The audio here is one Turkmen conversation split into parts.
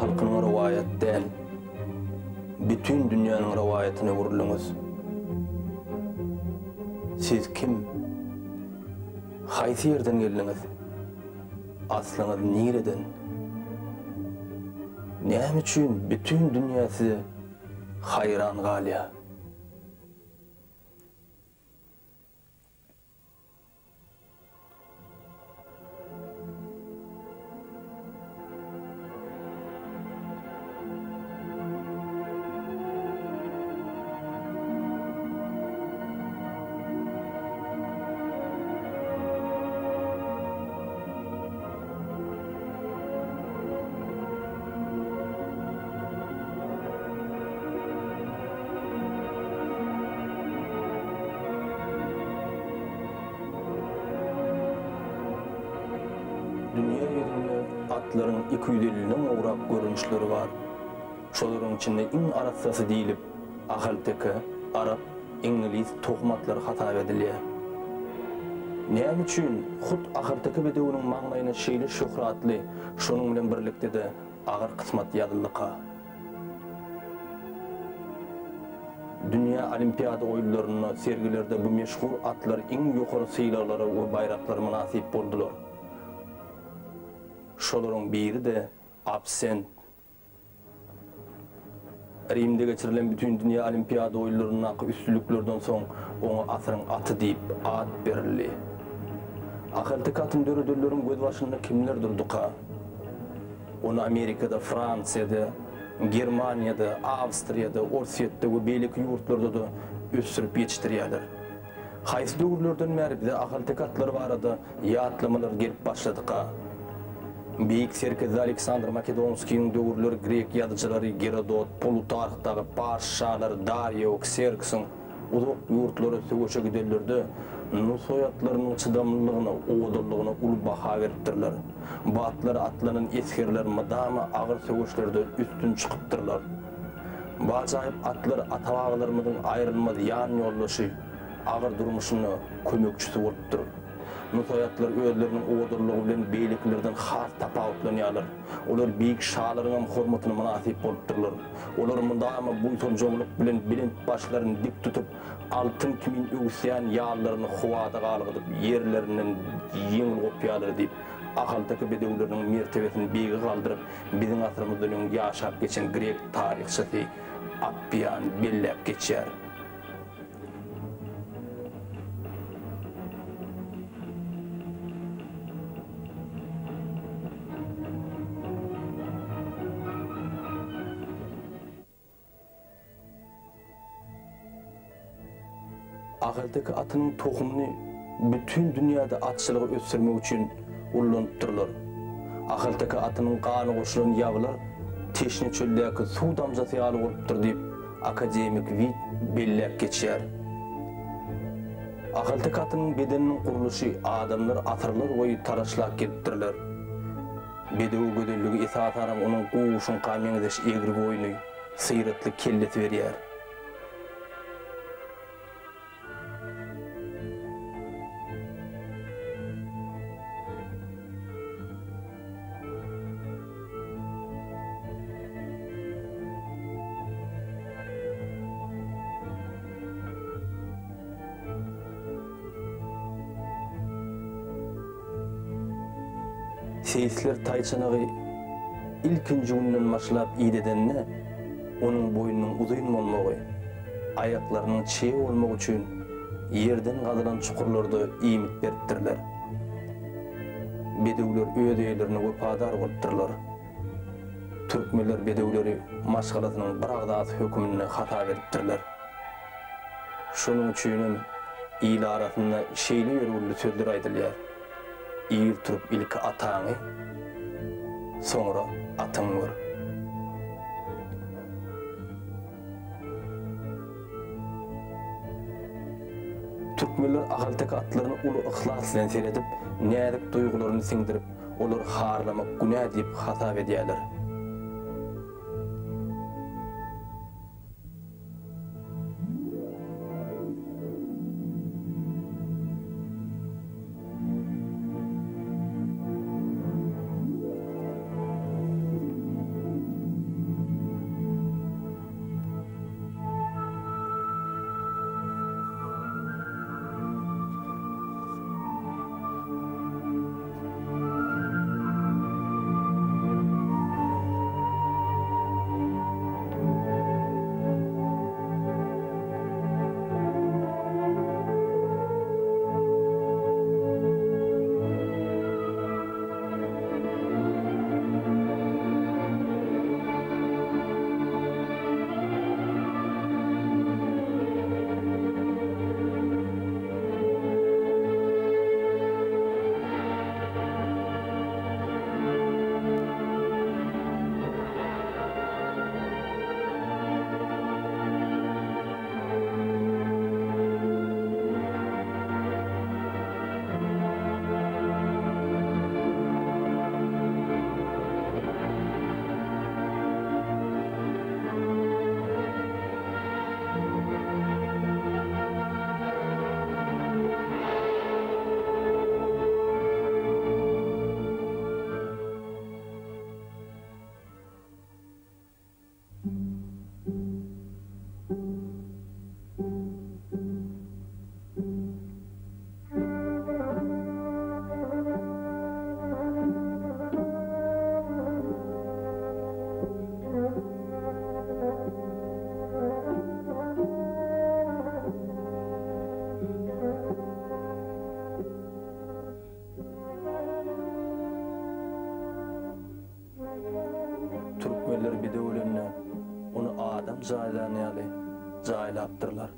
halkynyň rowaýat däl, bütin dünýäniň rowaýatyna öwrüldiňiz. Siz kim? Haýsy ýerden geldiňiz? Aslyňyz nireden? Näme üçin bütin dünýä size haýran galýar? Dünýä ýüzünde atlaryň 250-den gowrak görnüşleri bar. Şolaryň içinde iň arassasy diýlip ahalteke, arap, iňlis tohum atlary hasap edilýär. Näme üçin hut ahalteke bedewiniň maňlaýyna şeýle şöhratly, şonuň bilen birlikde-de agyr kysmat ýazyldyka? Dünýä Olimpiada oýunlarynda, sergilerde bu meşhur atlar iň ýokary sylaglara we baýraklara mynasyp boldular. Şolaryň biri-de Absent. Rimde geçirilen Bütindünýä Olimpiada oýunlaryndaky üstünliklerden soň oňa asyryň aty diýip at berildi. Ahalteke atyny döredenleriň gözbaşynda kimler durduka? Ony Amerikada, Fransiýada, Germaniýada, Awstriýada, Orsýetde we beýleki ýurtlarda-da ösdürip ýetişdirýärler. Haýsy döwürlerden bäri bize ahalteke atlary barada ýatlamalar gelip başladyka? Beýik serkerde Aleksandr Makedonskiniň döwürleri grek ýazyjylary Gerodot, Plutarh dagy pars şalary Dariýo Kserksiň uzak ýurtlara söweşe gidenlerde nusaý atlarynyň çydamlylygyna, owadanlygyna uly baha beripdirler. Bu atlara atlanan esgerler mydama agyr söweşlerde üstün çykypdyrlar. Bu ajaýyp atlar ata-babalarymyzyň aýrylmaz ýan ýoldaşy, agyr durmuşynda kömekçisi bolupdyr. Nusaý atlar özleriniň owadanlygy bilen beýlekilerden has tapawutlanýarlar. Olar beýik şalaryňam hormatyna mynasyp bolupdyrlar. Olar mydama buýsanjaňlyk bilen belent başlaryny dik tutup, altyn kimin öwüsýän ýallaryny howada galgadyp, ýerlerinden ýeňil gopýarlar diýip, ahalteke bedewleriniň mertebesini beýige galdyryp, biziň asyrymyzdan öň ýaşap geçen grek taryhçysy Appian belläp geçýär. Ahalteke atynyň tohumyny bütin dünýäde atçylygy ösdürmek üçin ullanypdyrlar. Ahalteke atynyň gany goşulan ýabylar teşne çöldäki suw damjasy ýaly bolupdyr diýip, akademik Wit belläp geçýär. Ahalteke atynyň bedeniniň gurluşy adamlar asyrlar boýy taraşlap gelipdirler. Bedew gözelligi esasanam onuň guşuňka meňzeş egri boýny, syratly kellesi berýär. Seýisler taýçanagy ilkinji günden başlap idedende, onuň boýnunyň uzyn bolmagy, aýaklarynyň çeýe bolmagy üçin ýerden gazylan çukurlarda iýmit beripdirler. Bedewler öz eýelerine wepadar bolupdyrlar. Türkmenler bedewleri maşgalasynyň bir agzasy höküminde hasap edipdirler. Şonuň üçinem il arasynda şeýle ýörgünli sözler aýdylýar, Ir turup ilki ataňy, soňra atyňy gör. Türkmenler ahalteke atlaryna uly yhlas bilen seredip, näzik duýgularyny siňdirip, olary harlamak günä diýip hasap edýärler. jaýlan ýaly jaýlapdyrlar.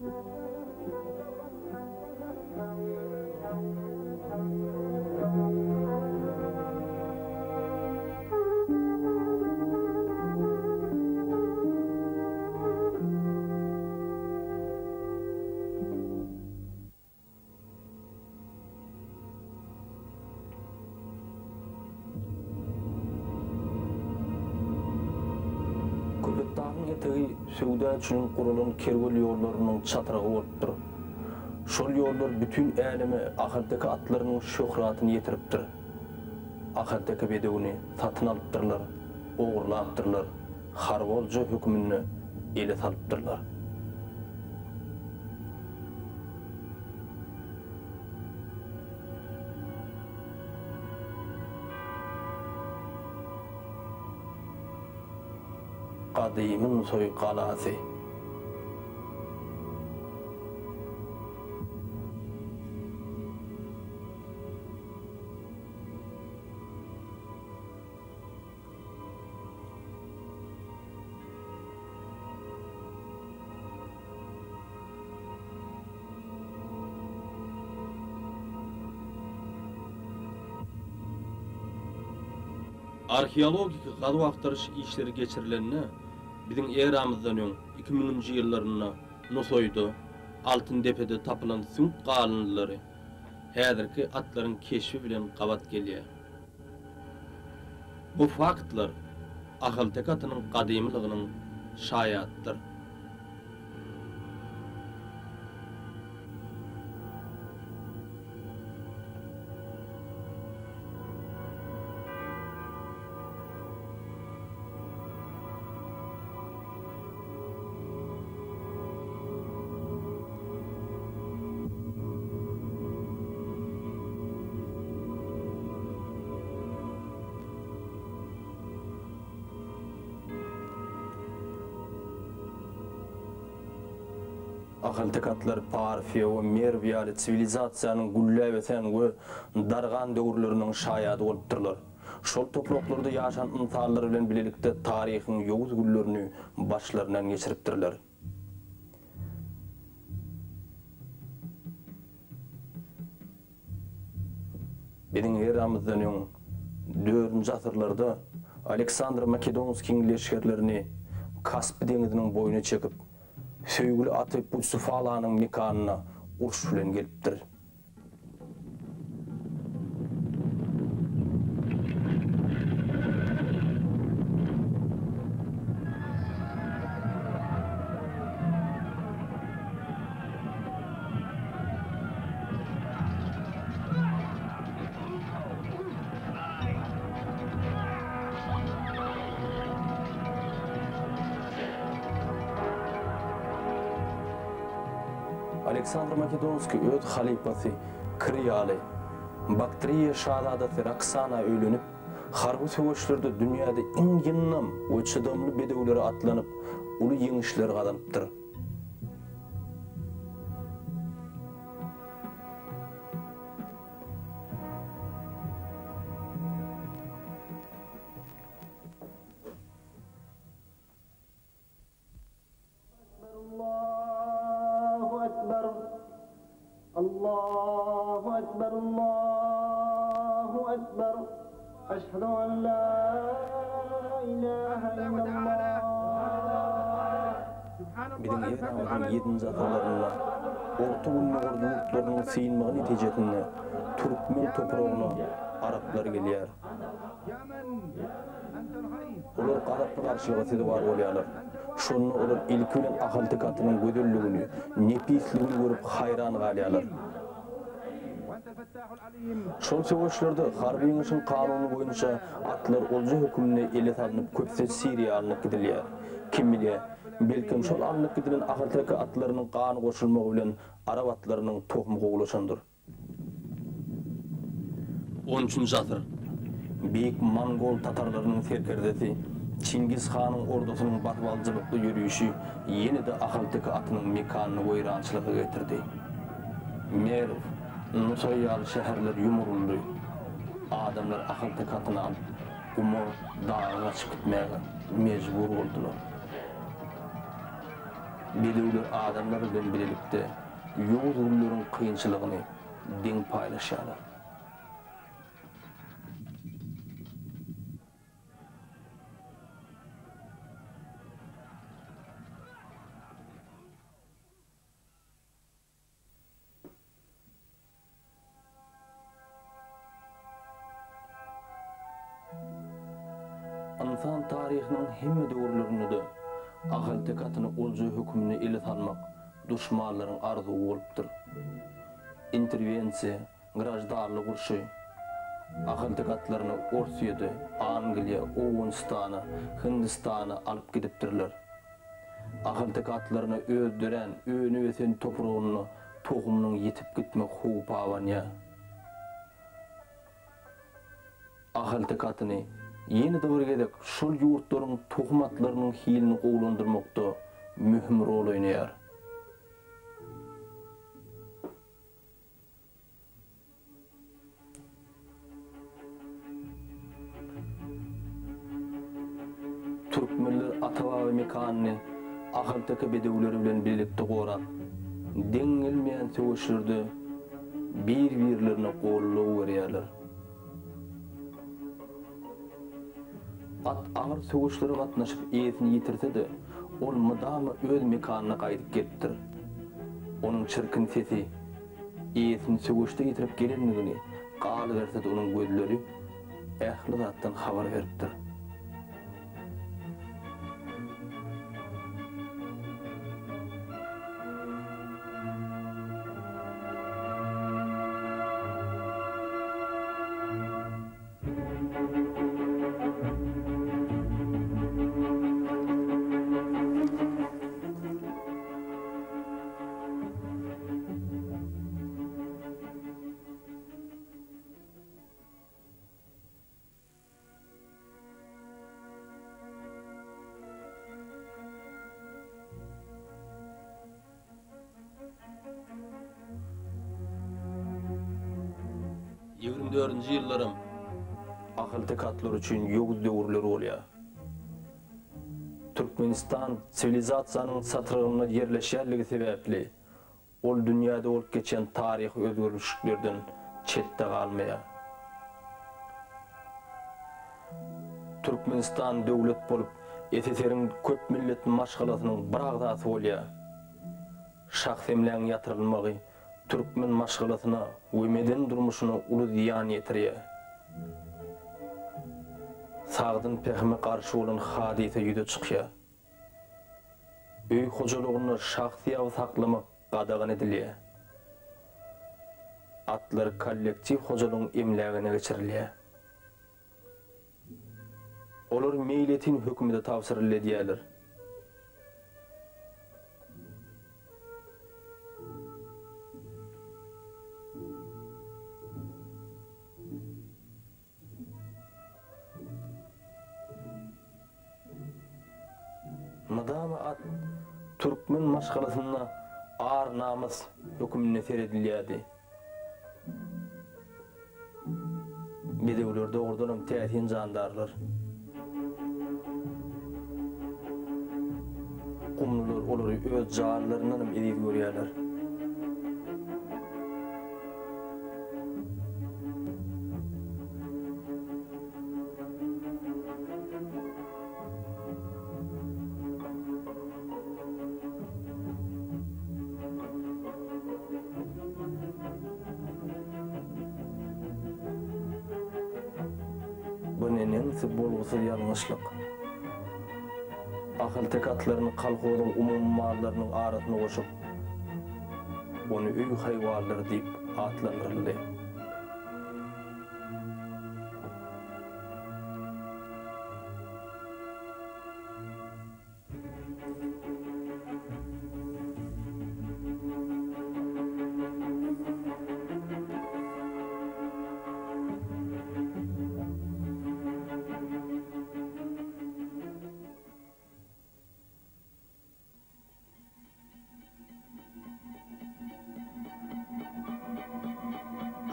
Köpetdagyň etegi söwda üçin guralan kerwen ýollarynyň çatrygy bolupdyr. Şol ýollar bütin äleme ahalteke atlarynyň şöhratyny ýetiripdir. Ahalteke bedewini satyn alypdyrlar, ogurlapdyrlar, harby olja höküminde ele salypdyrlar. Gadymy Nusaý galasy. Arheologiki gazuw-agtaryş işleri geçirilende, biziň eramyzdan öň iki müňünji ýyllarynda Nusaýda, Altyndepede tapylan süňk galyndylary häzirki atlaryň keşbi bilen gabat gelýär. Bu faktlar ahalteke atynyň gadymylygynyň şaýadydyr. Ahalteke atlary Parfiýa we Merw ýaly siwilizasiýanyň gülläp ösen we dargan döwürleriniň şaýady bolupdyrlar. Şol topraklarda ýaşan ynsanlar bilen bilelikde taryhyň ýowuz günlerini başlaryndan geçiripdirler. Biziň eramyzdan öň dördünji asyrlarda Aleksandr Makedonskiň leşgerlerini Kaspi deňziniň boýuna çekip, söýgüli aty Butsufalanyň mekanyna uruş bilen gelipdir. Aleksandr Makedonskiý öz halypasy Kir ýaly, Baktriýa şazadasy Roksana öýlenip, harby söweşlerde dünýäde iň ýyndam we çydamly bedewlere atlanyp, uly ýeňişler gazanypdyr. Allahu Ekber Allahu Ekber Allahu Ekber Eşhedü en la ilahe illallah Biziň eramyzyň ýedinji asyrlarynda Orta Gündogar ýurtlarynyň synmagy netijesinde türkmen topragyna araplar gelýär. Olar gazaply garşylyga sezewar bolýarlar. Şonda olar ilki bilen ahalteke atynyň gözelligini, nepisligini görüp haýran galýarlar. Şol söweşlerde harby ýeňişiň kanuny boýunça atlar olja höküminde ele salnyp köpüsi Siriýa alnyp gidilýär. Kim bilýär, belkem şol alnyp gidilen ahalteke atlarynyň gany goşulmagy bilen arap atlarynyň tohumy gowulaşandyr. On üçünji asyr. Beýik mongol tatarlarynyň serkerdesi Çingiz hanyň ordasynyň basybalyjylykly ýörişi ýene-de ahalteke atynyň mekanyny weýrançylyga getirdi. Merw, Nusaý ýaly şäherler ýumruldy. Adamlar ahalteke atyny alyp, guma, daga gaçyp gitmäge mejbur boldular. Bedewler adamlar bilen bilelikde ýowuz günleriň kynçylygyny deň paýlaşýarlar. Ynsan taryhynyň hemme döwürlerinde-de ahalteke atyny olja hökmünde ele salmak duşmanlaryň arzuwy bolupdyr. Interwensiýa, graždanlyk urşy ahalteke atlaryny Orsýede, Angliýa, Owganystana, Hindistana alyp gidipdirler. Ahalteke atlaryna öz dörän, önüp-ösen topragynda tohumynyň ýitip gitmek howpy abanýar. Ahalteke atyny ýene-de bir gezek şol ýurtlaryň tohum atlarynyň hilini gowulandyrmakda möhüm rol oýnaýar. Türkmenler ata-baba mekanyny ahalteke bedewleri bilen bilelikde gorap, deň gelmeýän söweşlerde bir-birlerine goldaw berýärler. At agyr söweşlere gatnaşyp eýesini ýitirse-de, ol mydama öz mekanyna gaýdyp gelipdir. Onuň çirkin sesi eýesini söweşde ýitirip gelendigini, galyberse-de onuň gözleri ähli zatdan habar beripdir. 24-nji ýyllaram ahalteke atlary üçin ýowuz döwürler bolýar. Türkmenistan siwilizasiýanyň çatrygynda ýerleşýänligi sebäpli, ol dünýäde bolup geçen taryhy özgerlişiklerden çetde galmaýar. Türkmenistan döwlet bolup, SSR-iň köp milletli maşgalasynyň bir agzasy bolýar. Şahsemläň ýatyrylmagy türkmen maşgalasyna we medeni durmuşyna uly zyýan ýetirýär. Sagdyn pähime garşy bolan hadysa ýüze çykýar. Öý hojalygynda şahsy ýagy saklamak gadagan edilýär. Atlar kollektiw hojalygyň emlägine geçirilýär. Olar meýletin hökümete tabşyryldy edýärler. Mydama at türkmen maşgalasynda ar-namys höküminde seredilýärdi. Bedewler dogrudanam täsin jandarlar. Gumlular olary öz janlaryndanam eziz görýärler. Bu neneňsi bolgusyz ýalňyşlyk. Ahalteke atlaryny kolhozyň umumy mallarynyň arasyna goşup, ony öý haýwanlary diýip atlandyryldy.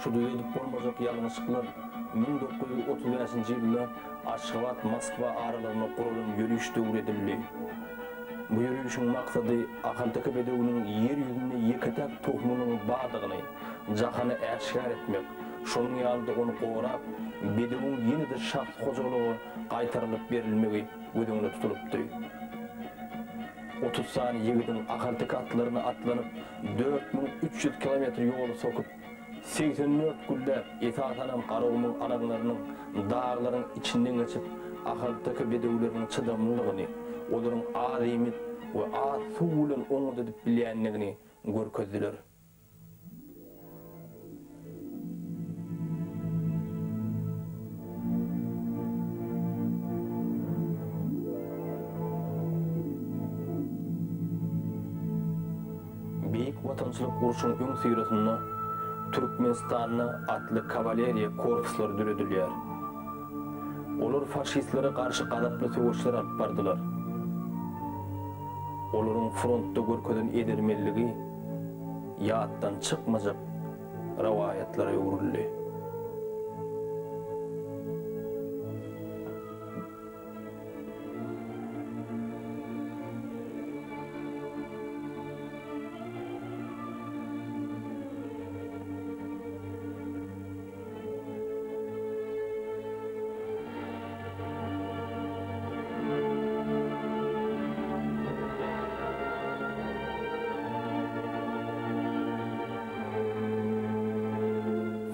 Şu düzedip bolmajak ýalňyşlyklar 1935-nji ýylda Aşgabat-Moskwa aralygynda guralan ýöriş döwri edildi. Bu ýörişiň maksady ahalteke bedewiniň ýer ýüzünde ýeke-täk tohumynyň bardygyny jahana äşgär etmek, şonuň ýaly-da ony gorap, bedewiň ýene-de şahsy hojalyga gaýtarylyp berilmegi göz öňünde tutulypdy. 30 sany ýigidiň ahalteke atlaryna atlanyp, 4300 kilometr ýoly sokup, 84 günläp, esasanam Garagumuň alaňlarynyň, daglaryň içinden geçip, ahalteke bedewleriniň çydamlylygyny, olaryň az iýmit we az suw bilen oňňut edip bilýändigini görkezdiler. Beýik Watançylyk urşuň öňüsyrasynda Türkmenistanda atly kawaleriýa korpuslary döredilýär. Olar faşistlere garşy gazaply söweşler alyp bardylar. Olaryň frontda görkezen edermenligi ýatdan çykmajak rowaýatlara öwrüldi.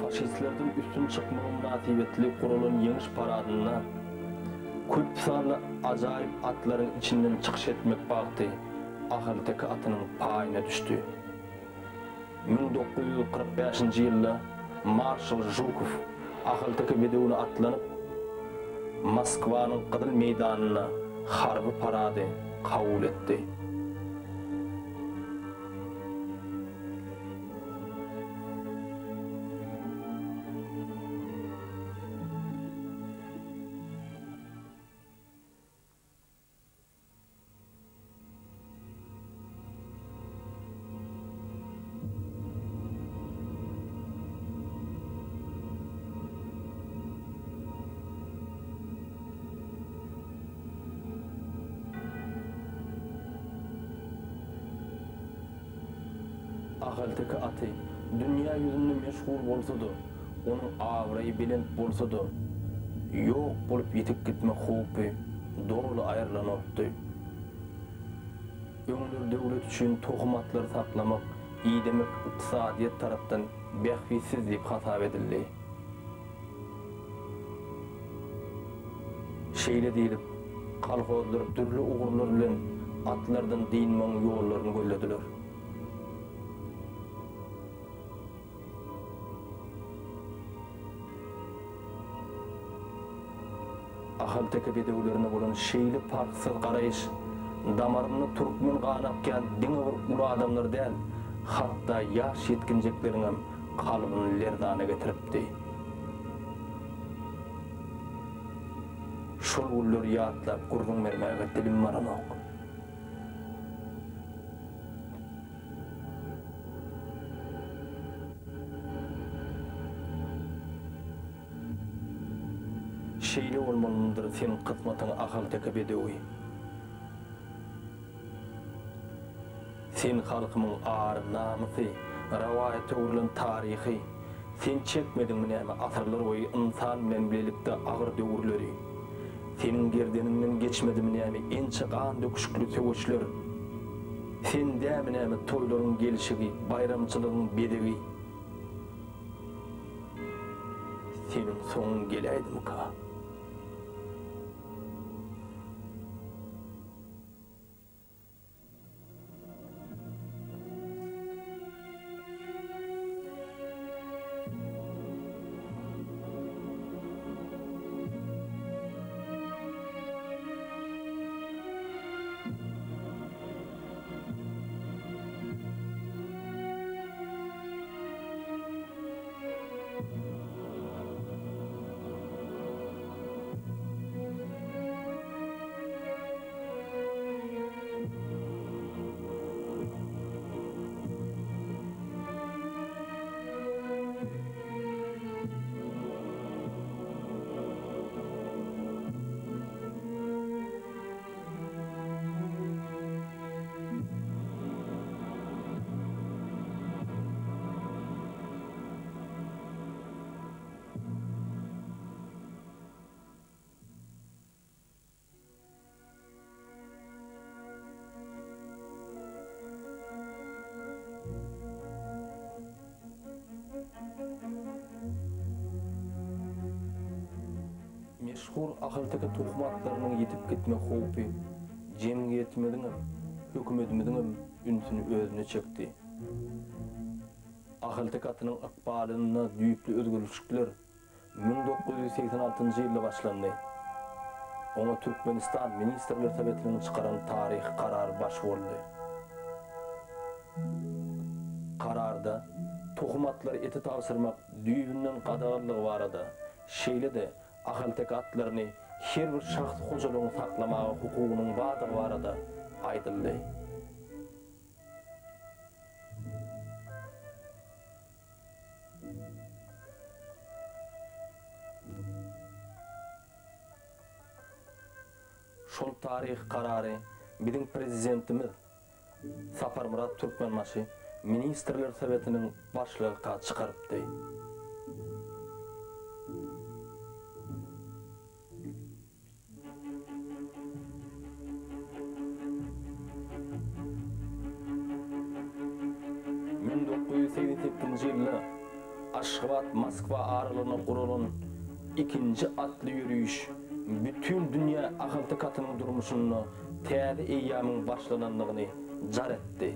Faşistlerden üstün çykmagy mynasybetli guralan Ýeňiş paradynda köp sanly ajaýyp atlaryň içinden çykyş etmek bagty ahalteke atynyň paýyna düşdi. 1945-nji ýylda marşal Žukow ahalteke bedewine atlanyp, Moskwanyň Gyzyl meýdanynda harby parady kabul etdi. Ahalteke aty dünýä ýüzünde meşhur bolsa-da, onuň abraýy belent bolsa-da, ýok bolup ýitip gitmek howpy doly aýrylanokdy. Öňler döwlet üçin tohum atlary saklamak, idemek ykdysadyýet tarapdan bähbitsiz diýip hasap edildi. Şeýle diýlip, kolhozlar dürli ugurlar bilen atlardan dynmagyň ýollaryny gözlediler. Ahalteke bedewlerine bolan şeýle parhsyz garaýyş damarynda türkmen gany akýan diňe bir uly adamlary däl, hatda ýaş ýetginjekleriňem kalbyny lerzana getiripdi. Şol günleri ýatlap gürrüň bermäge dilim baranok. Şeýle bolmalymydyr seň kysmatyň ahalteke bedewi. Sen halkymyň ary, namysy, rowaýata öwrülen taryhy. Sen çekmediňmi näme asyrlar boýy ynsan bilen bilelikde agyr döwürleri? Seniň gerdeniňden geçmedimi näme ençe gan döküşikli söweşler? Sen dämi näme toýlaryň gelşigi, baýramçylygyň bezegi? Seniň soňuň geläýdimika? Meşhur ahalteke tohum atlarynyň ýitip gitmek howpy jemgyýetimiziňem, hökümetimiziňem ünsüni özüne çekdi. Ahalteke atynyň ykbalynda düýpli özgerişlikler 1986-njy ýylda başlandy. Oňa Türkmenistan Ministrler Sowetiniň çykaran taryhy karary baş boldy. Kararda tohum atlary ete tabşyrmak düýbünden gadaganlygy barada, şeýle-de ahalteke atlaryny her bir şahsy hojalygyň saklamaga hukugynyň bardygy barada aýdyldy. Şol taryhy karary biziň Prezidentimiz Saparmyrat Türkmenbaşy Ministrler Sowetiniň başlygyka çykarypdy. 1988-nji ýylda Aşgabat-Moskwa aralygynda guralan ikinji atly ýöriş bütin dünýä ahalteke atynyň durmuşynda täze eýýamyň başlanandygyny jar etdi.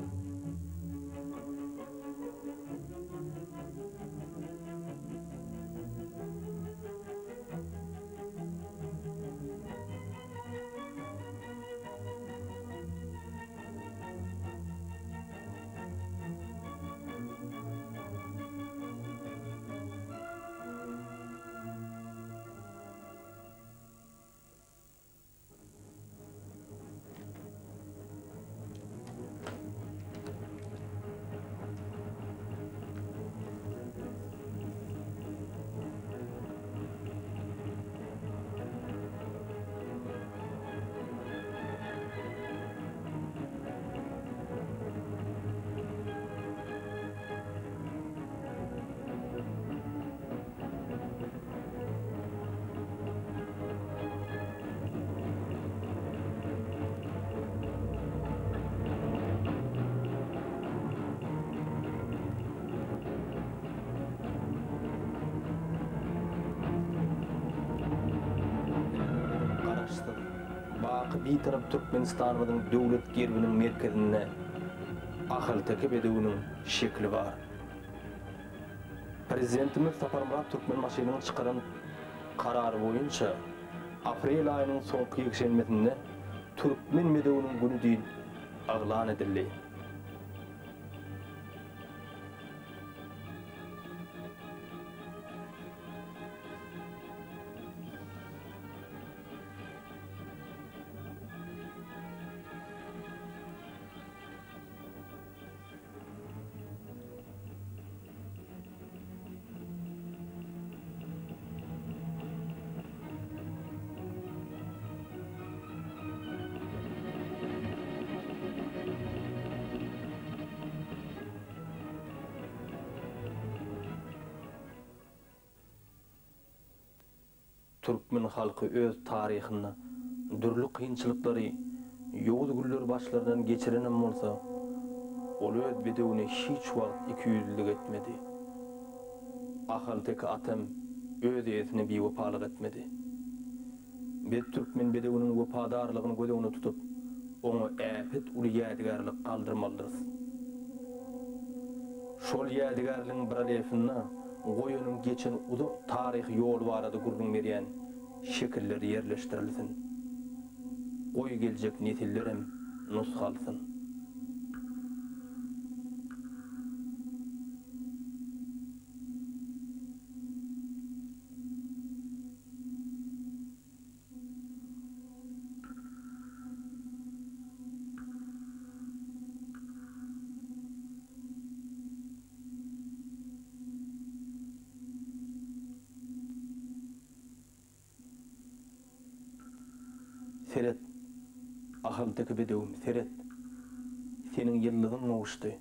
Garaşsyz, baky Bitarap Türkmenistanymyzyň döwlet gerbiniň merkezinde ahalteke bedewiniň şekili bar. Prezidentimiz Saparmyrat Türkmenbaşynyň çykaran karary boýunça aprel aýynyň soňky ýekşenbesinde Türkmen bedewiniň güni diýlip yglan edildi. Türkmen halky öz taryhynda dürli kynçylyklary, ýowuz günleri başlaryndan geçirenem bolsa, ol öz bedewine hiç wagt ikiýüzlülik etmedi. Ahalteke atam öz eýesine biwepalyk etmedi. Biz türkmen bedewiniň wepadarlygyny göz öňünde tutup, oňa äpet uly ýadygärlik galdyrmalydyrys. Şol ýadygärligiň bralefinde goýanyň geçen uzak taryhy ýoly barada gürrüň berýän şekiller ýerleşdirilsin. Goý geljek nesillerem nusga alsyn. Seret, ahalteke bedewim, seret! Seniň ýyldyzyň gowuşdy.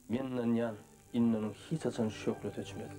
Men ynanýan, indi onuň hiç haçan şöhlesi öçmez.